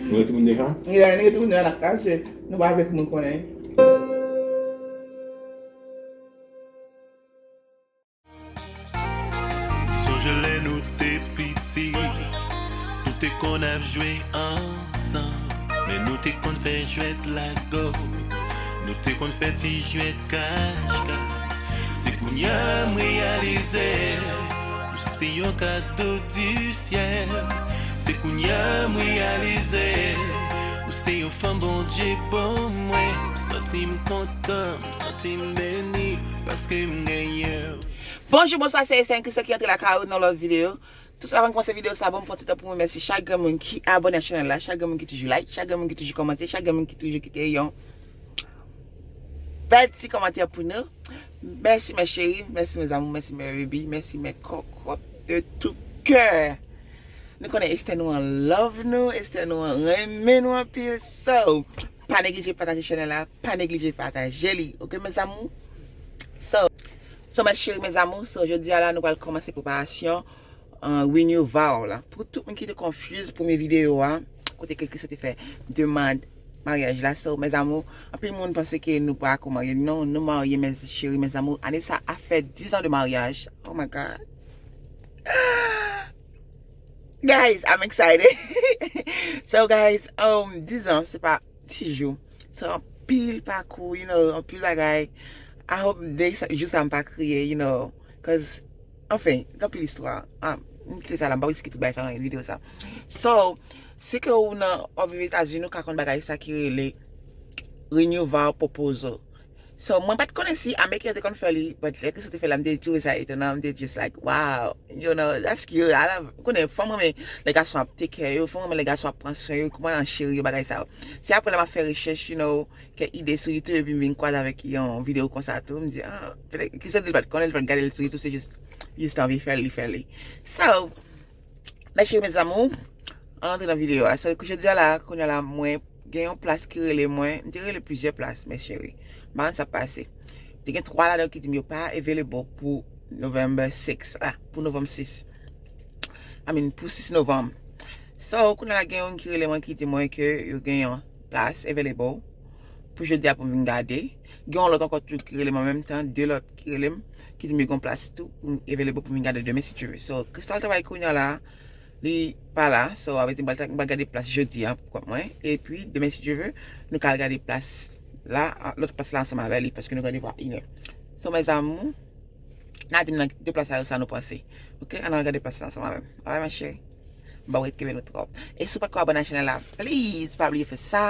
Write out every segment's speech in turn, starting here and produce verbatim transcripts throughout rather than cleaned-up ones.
Nou rete moun deja? Yeah, nou rete moun deja, n ap kache. Nou pa vle moun konnen. Sonje lè nou te piti, nou te konn ap jwe ansanm, men nou te konn fè jwèt lago, nou te konn fè ti jwèt kach kach. Se kounye a m reyalize, ou se yon kado di syèl. Se kounye a m reyalize, ou se yon fanm Bondye ban mwen. M santi m kontan, m santi m beni, paske m genyen w. Bonjou, bonswa, se Esen Kristo ki antre lakay ou nan lòt videyo. Tou sa, avan m kòmanse videyo sa, ban m pran ti tan pou m remèsye chak grenn moun ki abòne a chanèl la, chak grenn moun ki toujou like, chak grenn moun ki toujou kòmante, chak grenn moun ki toujou kite yon bèl ti kòmantè pou nou. Mèsi, mes chéris, mèsi, mes amours, mèsi, mes bébés, mèsi, mes cocottes de tout cœur. Nou konnen Estè nou an love nou, Estè nou an renmen nou anpil. So, pa neglije pataje chanèl la, pa neglije pataje li. Oke, mes amours? So, so, mes chéris, mes amours, so, jodi a la, nou pral kòmanse preparasyon uh, renew vow la. Pou tout moun ki te confuse premye videyo a, kote ke Christo te fè demann maryaj la. So, mes amours, anpil moun panse ke nou pa ko marye. Non, nou marye, mes chéris, mes amours. Ane sa a fè dizan de maryaj. Oh my God. Guys, I'm excited. So, guys, um, dizan, se pa ti jou. So, anpil pakou, you know, anpil bagay. I hope day sa, jou sa m pa kriye, you know, cause, anfen, gen anpil istwa. Ah, m kite sa la, m pa riske tout bagay sa nan videyo sa. So, si ke ou nan, w ap viv Etazini, ou ka konn bagay sa ki rele renew vow proposal. So, mwen pa t konnen si Ameriken te konn fè li, but lè Christo te fè l la, m te twouve sa etonan, m te just like, wow, you know, that's cute. I love, ou konnen, fanm renmen lè gason ap take care yo, fanm renmen lè gason ap pran swen yo, kouman nan cheri yo, bagay sa yo. Se apre la m ap fè rechèch, you know, kèk ide sou YouTube, epi m vin kwaze avèk yon videyo konsa tou, m di, ah, petèt, Christo di l pa t konnen, li pa t gade l sou YouTube, se just, just anvi fè l, li fè li. So, mes chéris, mes amours, ann antre nan videyo a. So, jodi a la, kounye a la, mwen gen yon plas ki rele mwen. M te rele plizyè plas, mes chéris. M pa konn sa k pase. Te gen twa ladan ki di m yo pa available pou November six la, pou novanm sis. I mean, pou sis novanm. So, kounye a la, gen youn ki rele mwen ki di mwen ke yo gen yon plas available pou jodi a pou m vin gade. Gen yon lòt ankò tou ki rele m an menm tan, de lòt ki rele m, ki di m yo gen yon plas tou pou m available pou m vin gade demen si Dye vle. So, Christo al travay kounye a la, li pa la, so, sa vle di m pral, m pral gade plas jodi a pou kont mwen. Epi, demen si Dye vle, nou ka al gade plas la, lòt plas la ansanm avè li, paske nou gen randevou a inè. So, mes amours, n a di m nan de plas sa yo sa nou panse. Oke, ann al gade plas la ansanm avè m. Alright, ma chérie. M pa ret kenbe nou twòp. E si w pa ko abòne a chanèl la, please, pa bliye fè sa.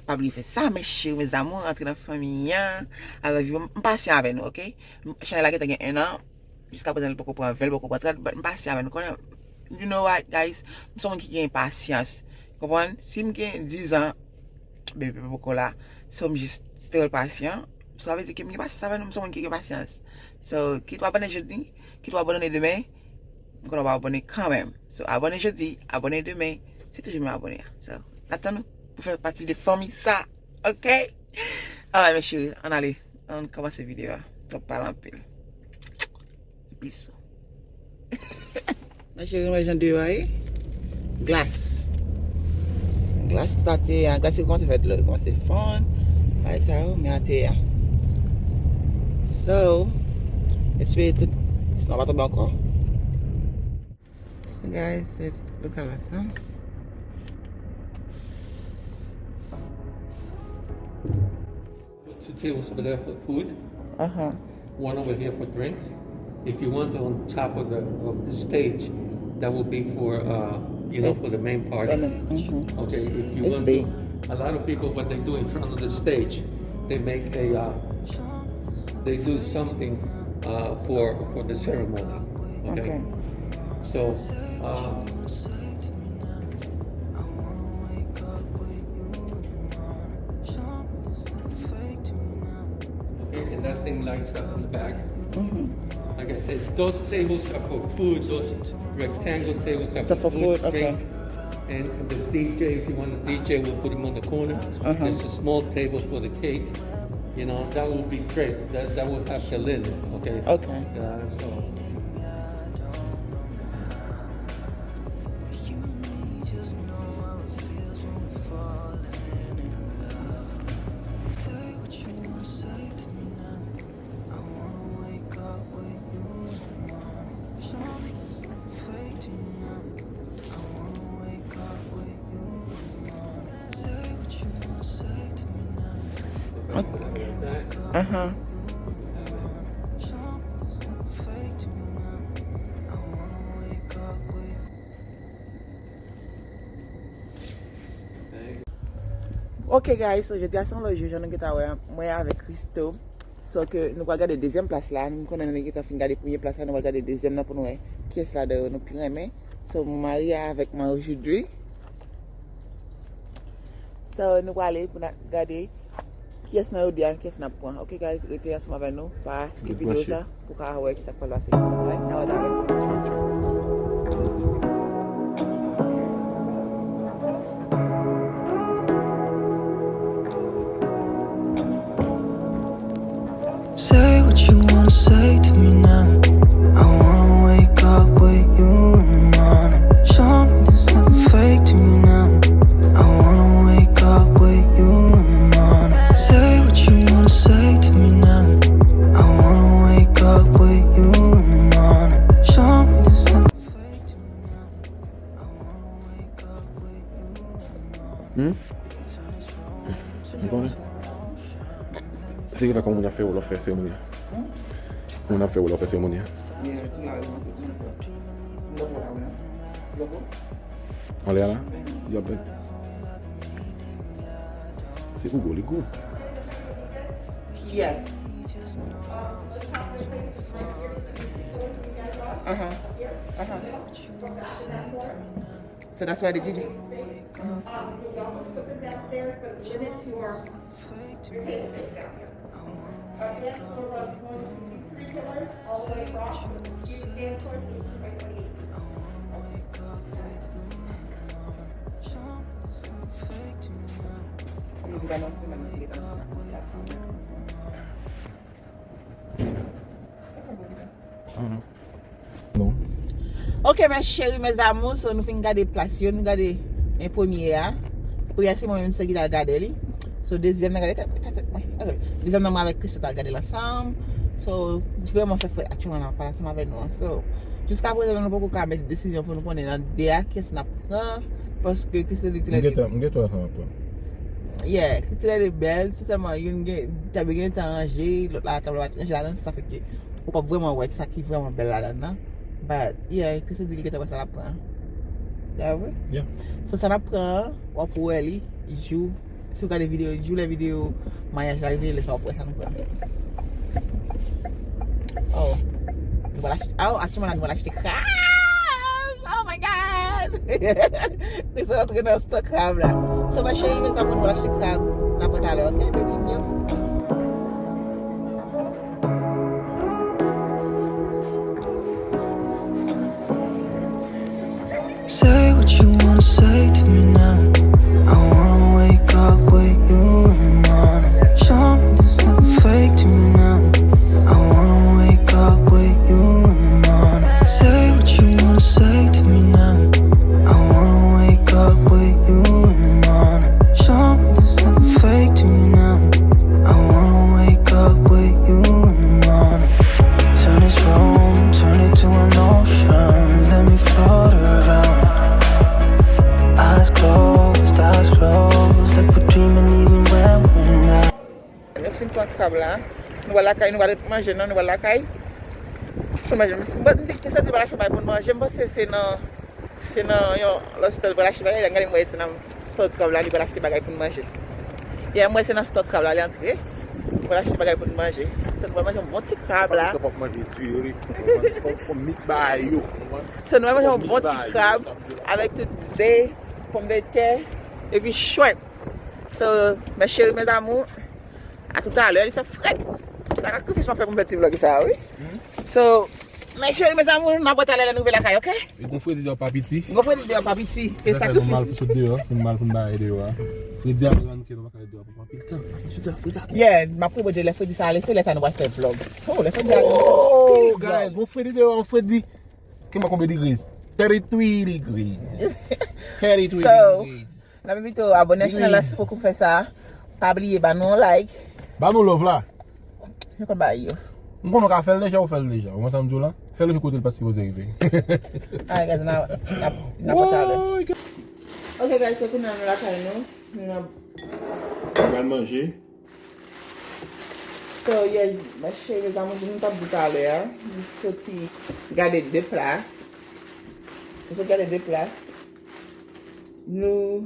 Pa bliye fè sa, mes chéris, mes amours, antre nan fanmi an. I love you. M pasyan avè nou, oke? Chanèl la gentan gen en an. Jiska prezan, li poko pran ven, li poko pran trant, but m pasyan avè nou. Konnen, you know what, guys? M se yon moun ki gen pasyans. Konprann? Si m gen dizan, bebe poko la. So, m jis still pasyan. So, sa vle di ke m gen pasyans avè nou, m se yon moun ki gen pasyans. So, kit w abòne jodi, kit w abòne demen, m konnen w ap abòne kanmenm. So, abòne jodi, abòne demen, se toujou menm abòne a. So, n ap tann nou pou fè pati de fanmi sa. Oke? Alright, mes chéris, ann ale. Ann kòmanse videyo a. Twòp pale anpil. Bisou. Mes chéris, wè jan deyò a ye. Glas. Glas atè a. Glas yo kòmanse fè dlo, yo kòmanse fonn. Bagay sa yo, men atè a. So, espere tout snow pa tonbe ankò. So guys, se lokal la sa. Two tables over there for food, Uh-huh. one over here for drinks. If you want, on top of the of the stage, that will be for uh, you know, for the main party. Mm-hmm. Okay, if you It's want big. To, a lot of people, what they do in front of the stage, they make a uh, they do something uh, for for the ceremony. Okay. Okay. So. Uh, Okay, and that thing lights up in the back. Like I said, those tables are for food. Those rectangle tables are So for for food, food, okay. Drink. And the D J, if you want a D J, we'll put him on the corner. Uh-huh. There's a small table for the cake. You know, that will be great. That that will have Kalin, okay? Okay. Uh, so. You and me just know how it feels when we fall Ahan. Ok guys, so jodi a se yon lòt jou, jan nou gentan wè, mwen avèk Christo. So ke nou pral gade dezyèm plas la, nou konnen nou gentan fin gade premye plas la, nou pral gade dezyèm nan pou nou wè kiyès ladan yo nou pi renmen. So mwen marye avèk Marjoudry. So nou prale pou n gade kiyès nan yo de a, kiyès n ap pran. Ok guys, rete ansanm avè nou, pa skip videyo sa pou ka wè kisa k pral pase. Alright, n a wè talè. Say what you wanna say to me now. I wanna wake up with you in the morning. Show me there's nothing fake to me now. I wanna wake up with you in the morning. Say what you wanna say to me now. I wanna wake up with you in the morning. Show me there's nothing fake to me now. I wanna wake up with you in the morning. Hmm? Ou konnen? Se ki lè kòman moun ap fè wè lè w fè seremoni a? Moun ap fè wè lè w fè seremoni a? Anlè a la? Y ap... Se Hugo, li gwo. Yeah. Uh-huh. Uh-huh. So that's why the G G. Mhm. Non. Ok, mes chéris, mes amours, so nou fin gade plas yo, nou gade en premye a. Premye a se mwen menm sèl ki t al gade li. So dezyèm nan gade tèt, tèt, tèt mwen. Ok. Dezyèm nan mwen avèk Christo t al gade l ansanm. So li vrèman fè frèt aktyèlman la, pale ansanm avè nou an. So jiska prezan nou poko ka mete desizyon pou nou konnen nan de a kiyès n ap pran, paske Christo di ti lè de... M gentan, m gentan ansanm ap pran. Yeah, ti lè de bèl, se sèlman youn gen, ta dwe gentan ranje, lòt la ta dwe pa t ranje ladan, sa fè ke ou p ap vrèman wè sa ki vrèman bèl ladan nan. But yeah, Christo di li gentan wè sa l ap pran. Sa vre? Yeah. So sa n ap pran an, w ap wè li jou, si w gade videyo, jou lè videyo maryaj la rive, lè sa w ap wè sa nou pran. Oh. Nou pral achte, oh, aktyèlman la nou pral achte krab. Oh my God! Christo antre nan stòk krab la. So mes chéris, mes amours, nou pral achte krab. N ap wè talè, ok, baby m yo? Say what you wanna say to me now. I wanna wake up with you in the morning. Show me there's nothing fake to me now. I wanna wake up with you in the morning. Say what you wanna say to me now. I wanna wake up with you in the morning. Show me there's nothing fake to me now. I wanna wake up with you in the morning. Turn this room, turn it to an ocean. Let me float around. Eyes closed, eyes closed. Like we're dreaming even when we're not. Nou fin pran krab la. Nou pral lakay, nou pral manje, non, nou pral lakay. Pou manje, m, m, m te santi pral achte bagay pou n manje, m panse se nan, se nan yon lòt stòl pral achte bagay, lè m gade m wè se nan stòk krab la, li pral achte bagay pou n manje. Yeah, m wè se nan stòk krab la li antre. Pral achte bagay pou n manje. So nou pral manje yon bon ti krab la. Paske fòk manje diri, fòk, fòk, fòk miks bagay yo. So nou pral manje yon bon ti krab avèk tout ze, pòmdetè, epi shrimp. So mes chéris, mes amours, a toutalè, li fè frèt. Sakrifis m ap fè pou m fè ti vlòg sa, wi. So mes chéris, mes amours, n ap wè talè lè nou rive lakay, ok? E gon fredi deyò pa piti. Gon fredi deyò pa piti. Se sakrifis. Sa fè nou mal pou sot deyò, pou n mal pou n bay deyò a. Fredi a pran ke nou pa ka ret deyò pou anpil tan. Paske sot a fredi a. Yeah, m ap remèt lè fredi sa ale, se lè sa nou pral fè vlòg. Oh, lè fredi ale. Oh, guys, gon fredi deyò, gon fredi. Ki mwen konbyen degrees? Thirty-three degrees. Thirty-three degrees. N ap envite w abòne a chanèl la si w poko fè sa. Pa bliye ba nou yon like. Ba nou love la. Nou konn bagay yo. M konnen w ka fè l deja, ou fè l deja. Ou konn sa m di w la? Fè l rive kote l pa t sipoze rive. Alright guys, n a, n a, n a pran talè. Woy, guys. Ok guys, so kounye a nou lakay nou. Nou nan... Nou pral manje. So, yeah, mèsi, mezanmi, jan nou t ap di talè a, nou soti gade de plas. Nou soti gade de plas. Nou,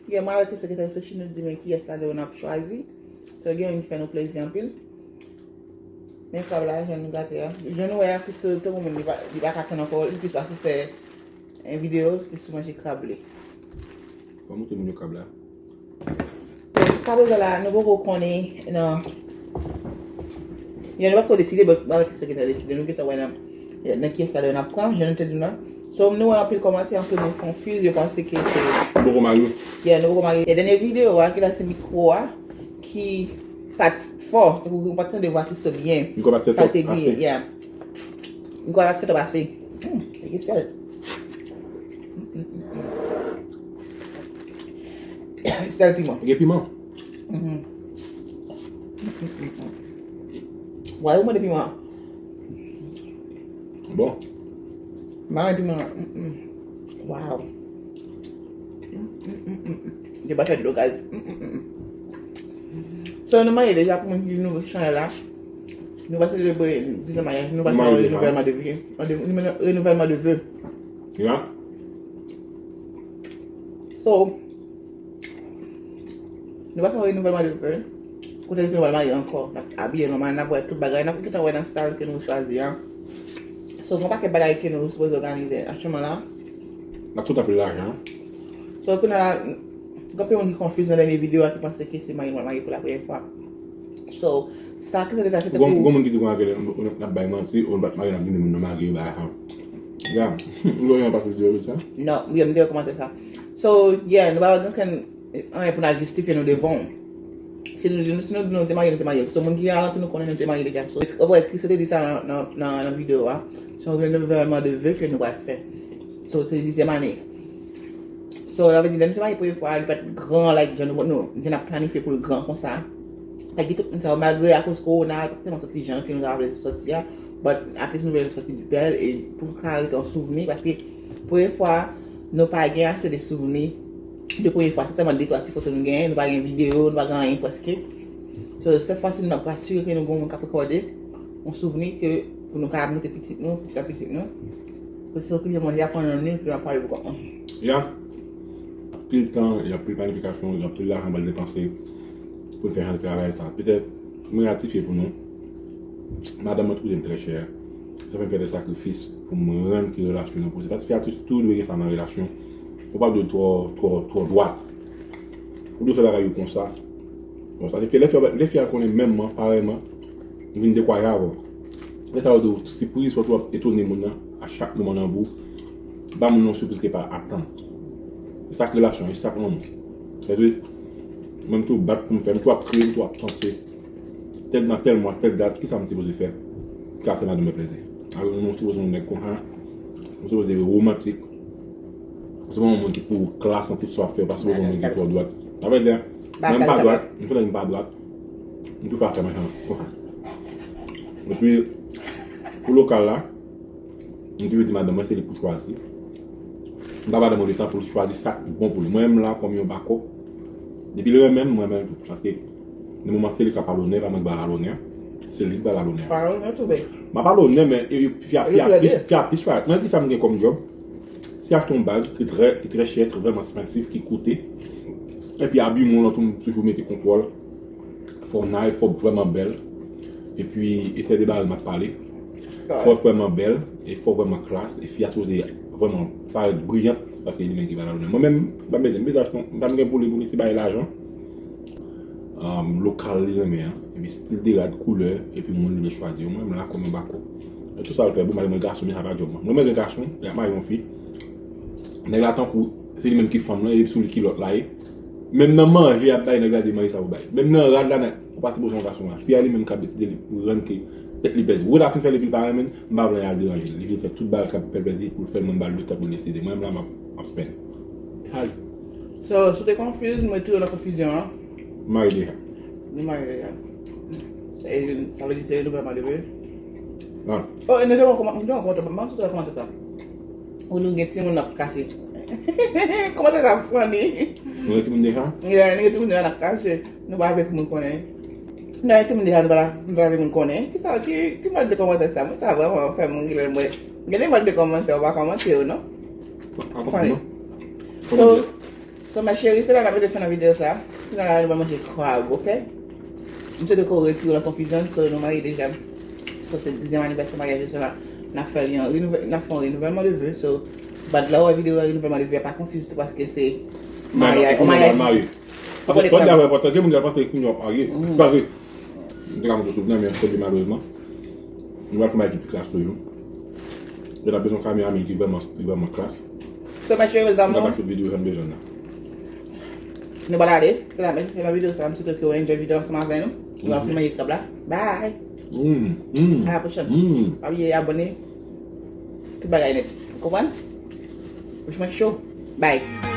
yeah, mwen avèk Christo ki te reflechi, nou di men kiyès ladan yo n ap chwazi. So, gen youn ki fè nou plezi anpil. Men krab la, jan nou gate a. Jan nou wè a, Christo te yon moun, li pa, li pa ka tann ankò, li plis pa pou fè yon videyo, plis pou manje krab li. Ban m montre moun yo krab la. Jiska prezan la, nou poko konnen nan. Yo, nou pa ko deside, but mwen avèk Christo gentan deside. Nou gentan wè nan, nan kiyès ladan n ap pran, jan nou te di w la. So, nou wè anpil kòmantè, anpil moun konfiz, yo panse ke se. Boko Mario. Yeah, nou poko marye. E dènye videyo a, ki lanse mikwo a, ki pa t fò. Ou pa t tande vwa Christo byen. Mikwo pa t fò ase. Sa te di, yeah. Mikwo pa t fò ase. Hmm, e sèl. Sèl piman. Gen piman? Mhm. Why ou mande piman? Bon. Mwen piman. Mm-mm. Wow. Mm-mm. Yo pa fè dlo gaz. Mm-mm. So, nou marye deja pou moun ki nouvo sou chanèl la. Nou pa selebre diz an maryaj, nou pa fè yon renouvèlman de vi. Renouvèlman de ve. Yeah. So, nou pa fè yon renouvèlman de ve. Kote nou pral marye ankò, n ap abiye nòmal, n ap wè tout bagay, n ap gentan wè nan sal ke nou chwazi a. So, gen yon pakèt bagay ke nou sipoze òganize aktyèlman la. N ap tout anpil lajan. So, kounye a la, gen anpil moun ki konfiz nan dènye videyo a, ki panse ke se marye nou pral marye pou la premyè fwa. So, sa ke sa te fè, se te pou. Gon moun ki di konsa ke n ap bay manti, ou n pa t marye, n ap vin moun nan marye, bay ajan. Yeah. Ou wè yon pa sou di sa? Non, wi, m te wè kòmantè sa. So, yeah, nou pa gen okenn anyen pou n al jistifye nou devan w. Si nou, si nou di nou te marye, nou te marye. So, moun ki alantou nou konnen nou te marye deja. So, w wè, Christo te di sa nan, nan, nan, nan videyo a. Se yon renouvèlman de ve ke nou pral fè. So, se dizyèm ane. So, sa vle di, lè nou te marye premye fwa, li pa t gran, like, jan nou, nou, jan n ap planifye pou l gran konsa. Like, gen tout moun sa yo, malgre akoz kowona, li pa t tèlman sòti jan ke nou ta vle sòti a. But, at least nou vle sòti bèl, e pou l ka rete yon souvni, paske premye fwa, nou pa gen ase de souvni de premye fwa. Se sèlman de twa ti foto nou genyen, nou pa gen videyo, nou pa gen anyen prèske. So, sèl fwa si nou ap asire ke nou gen yon moun k ap rekòde yon souvni ke pou nou ka montre pitit nou, pitit a pitit nou. Pou se yo ki vle manje a pandan nou, ke n ap pale pou kont nou. Ya. Anpil tan, gen anpil planifikasyon, gen anpil lajan pral depanse pou n fè jan de travay sa. Petèt, mwen gratifye pou nou. Madanm mwen twouve m trè chè. Sa fè m fè de sakrifis pou m rann ke relasyon an posib. Paske fi a tou, tou dwe gen sa nan relasyon. Ou pa dwe twò, twò, twò dwat. Ou dwe fè bagay yo konsa. Konsa. Se ke lè fi a, lè fi a konnen menm mwen, parèy mwen, li vin dekwaye avè w. Lè sa yo dwe sipriz, swa tou ap etone moun nan a chak moman nan vi w. Ba moun nan sipriz ke pa atann. Se sa k relasyon, se sa k lanmou. Sa vle di, mwen m tou bat pou m fè, m tou ap kriye, m tou ap panse. Tèl nan tèl mwa, tèl dat, kisa m sipoze fè ki ka fè madanm mwen plezi? Alò, nou sipoze yon nèg konsa, nou sipoze romantik, nou sipoze yon moun ki pou klas nan tout sa w ap fè, pa sipoze yon moun ki twò dwat. Sa vle di, mwen m pa dwat, m fè m pa dwat, m tou fè afè mwen konsa. Epi, pou lokal la, m toujou di madanm mwen se li pou chwazi. M pa ba madanm mwen letan pou l chwazi sa k bon pou li. Mwen menm la kòm yon bakòp. Depi l renmen m, mwen renmen l tou. Paske nan moman se li k ap al onè, pa mwen k ba l al onè. Se li k ba l al onè. Pa al onè tou, bèy. M ap al onè, men e, fi a, fi a plis, fi a plis pa. Mwen ki sa m gen kòm djòb? Se achte yon bag ki trè, ki trè chè, trè vrèman ekspansif, ki koute. Epi abiman w lan tou, m toujou mete kontwòl. Fò w nice, fò w vrèman bèl. Epi, eseye de bagay m ap pale. Fò w vrèman bèl, e fò w vrèman klas, e fi a sipoze vrèman parèt briyant, paske li menm ki ba l al onè. Mwen menm, m pa bezwen, m bezwen achte, m pa gen pou li, pou li, se bay lajan. Lokal li renmen an, epi stil de rad, koulè, epi moun li vle chwazi yo. Mwen menm la kòm yon bakòp. E tout sa l fè, bon, mwen gason, men sa pa djòb mwen. Mwen, mwen gen gason, y ap marye yon fi. Nèg la tankou, se li menm ki fanm lan, e sou li kilòt la ye. Menm nan manje, y ap bay nèg la di manje sa pou bay. Menm nan rad la, nèg, ou pa sipoze yon gason la. Fi a li menm k ap deside li pou rann ke tèt li plezi. Rod ap fin fè l epi l pa renmen l, m pa vle al deranje l. Li vle fè tout bagay k ap fè l plezi pou l fè l, mwen m ba l letan pou l deside. Mwen menm la, m ap, m ap spend. Hay. So, si w te konfiz, mwen tou yo nan konfizyon an. M marye deja. Nou marye deja. E, sa vle di se renouvèlman de ve? Ah. Oh, e nou te wè kòman, nou te wè kòmantè, m pa sot wè kòmantè sa. Ou nou gen timoun n ap kache. Kòmantè sa funny. Nou gen timoun deja? Yeah, nou gen timoun deja n ap kache. Nou pa vle pou moun konnen. Nan yon timoun deja nou pa la, nou pa vle moun konnen. Ki sa, ki, ki mòd de kòmantè sa? Mwen sa vrèman fè m ri lè m wè. Gen de mòd de kòmantè, ou pa kòmante yo, non? Funny. So, so, ma chérie, se la n ap rete fen nan videyo sa. Kounye a la, nou pral manje krab, ok? M swete ke w retire w nan konfizyon, so, nou marye deja. So, se dizyèm anivèsè maryaj yo, so, la, n ap fè li an renouvè-, n ap fè yon renouvèlman de ve, so, bad la, wè videyo renouvèlman de ve a pa konfiz tou, paske se maryaj, yon maryaj. Paske fò n ta wè enpòtan, gen moun ki panse kounye a w ap marye. Paske, m te ka montre w sou nan, men jodi malerezman, nou pral fè yon bagay ki pi klas toujou. Yo ta bezwen kameraman ki vrèman, ki vrèman klas. So, mèt yo, mezanmi. Nou ta fè videyo jan bezwen nan. Nou pral ale. Se la, men, se nan videyo sa, m swete ke w enjoy videyo ansanm avè nou. Nou pral fè manje krab la. Bye. Mm, mm. A la pwochèn. Mm. Pa bliye abòne. Tout bagay nèt. Ou konprann? Bouch mwen cho. Bye.